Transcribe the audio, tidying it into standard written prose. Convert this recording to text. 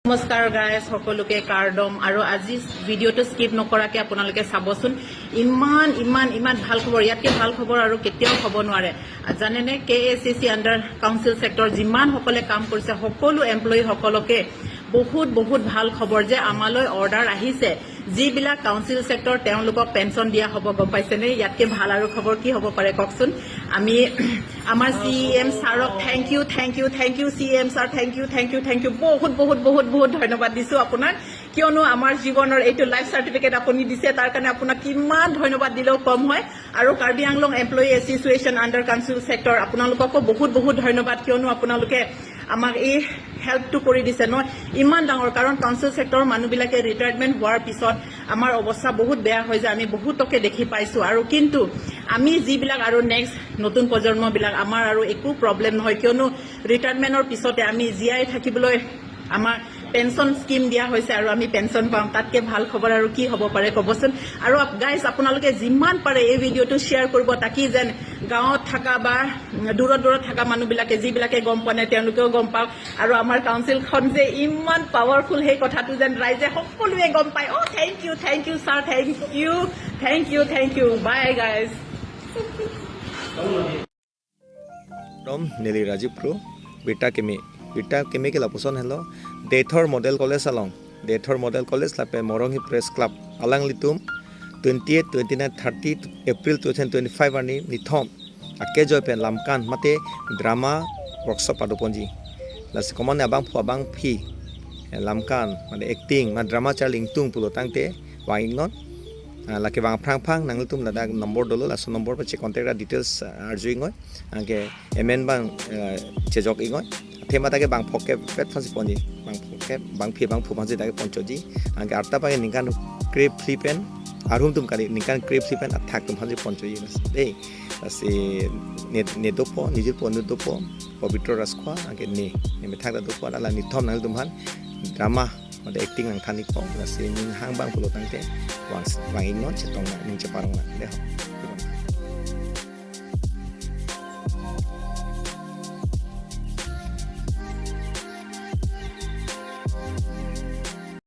নমস্কাৰ গাইজ, সকলোকে কাৰ্ডম। আৰু আজি ভিডিঅ'টো স্কিপ নকৰাকে আপোনালোকে চাবচোন। ইমান ইমান ইমান ভাল খবৰ, ইয়াতকে ভাল খবৰ আৰু কেতিয়াও হ'ব নোৱাৰে, জানেনে? কেএচিচি আণ্ডাৰ কাউন্সিল ছেক্টৰ যিমানসকলে কাম কৰিছে, সকলো এমপ্লয়ীসকলকে বহুত বহুত ভাল খবৰ যে আমালৈ অৰ্ডাৰ আহিছে, যিবিলাক কাউন্সিল ছেক্টৰ তেওঁলোকক পেঞ্চন দিয়া হ'ব। গম পাইছেনে? ইয়াতকে ভাল আৰু খবৰ কি হ'ব পাৰে কওকচোন? আমি আমাৰ চিএম ছাৰক thank you, thank you, thank you, CM sir, thank you, thank you, thank you. বহুত বহুত বহুত বহুত ধন্যবাদ দিছো আপোনাক, কিয়নো আমাৰ জীৱনৰ এইটো লাইফ চাৰ্টিফিকেট আপুনি দিছে। তাৰ কাৰণে আপোনাক কিমান ধন্যবাদ দিলেও কম হয়। আৰু Karbi Anglong employee association under council sector, আপোনালোককো বহুত বহুত ধন্যবাদ, কিয়নো আপোনালোকে আমাক এই হেল্পটো কৰি দিছে ন ইমান ডাঙৰ। কাৰণ কাউন্সিল ছেক্টৰৰ মানুহবিলাকে ৰিটায়াৰমেণ্ট হোৱাৰ পিছত আমাৰ অৱস্থা বহুত বেয়া হৈ যায়, আমি বহুতকে দেখি পাইছো। আৰু কিন্তু আমি যিবিলাক আৰু নেক্সট নতুন প্ৰজন্মবিলাক, আমাৰ আৰু একো প্ৰব্লেম নহয়, কিয়নো ৰিটায়াৰমেণ্টৰ পিছতে আমি জীয়াই থাকিবলৈ আমাৰ পেঞ্চন স্কিম দিয়া হৈছে আৰু আমি পেঞ্চন পাম। তাতকে ভাল খবৰ আৰু কি হ'ব পাৰে ক'বচোন? আৰু গাইজ, আপোনালোকে যিমান পাৰে এই ভিডিঅ'টো শ্বেয়াৰ কৰিব, তাকি যেন গাঁৱত থকা বা দূৰত দূৰত থকা মানুহবিলাকে, যিবিলাকে গম পোৱা নাই, তেওঁলোকেও গম পাওক আৰু আমাৰ কাউন্সিলখন যে ইমান পাৱাৰফুল, সেই কথাটো যেন ৰাইজে সকলোৱে গম পায়। অ' thank you, thank you sir, thank you, thank you, thank you, bye guys. From Nelly Rajipro, Bita Kemi. Bita Kemi ke lapuson hello. Dethor Model College along. Dethor Model College lape Morongi Press Club. Alang litum 28, 29, 30 April 2025 ani nithom. Ake joy pen lamkan mate drama workshop adoponji. Las komane abang phu abang phi lamkan mate acting ma drama charling tung pulo tangte wanging non lake wang phang phang nang tum lada number dolo la number pa che contact details arju ingoi angke mn bang chejok ingoi thema take bang phokke pet phansi ponji bang phokke bang phi bang phu phansi take ponchoji angke arta pa ningkan crepe flipen arhum tum kali ningkan crepe flipen athak tum phansi ponchoji dei ase ne dopo nijir po dopo পবিত্ৰ Rajkhowa angke ne ne thak da dopo ala nithom nang tum han drama mate acting ang thani ko lasi ning hang bang pulo tangte wang wang ingnon chetong na ning cheparong na de ho.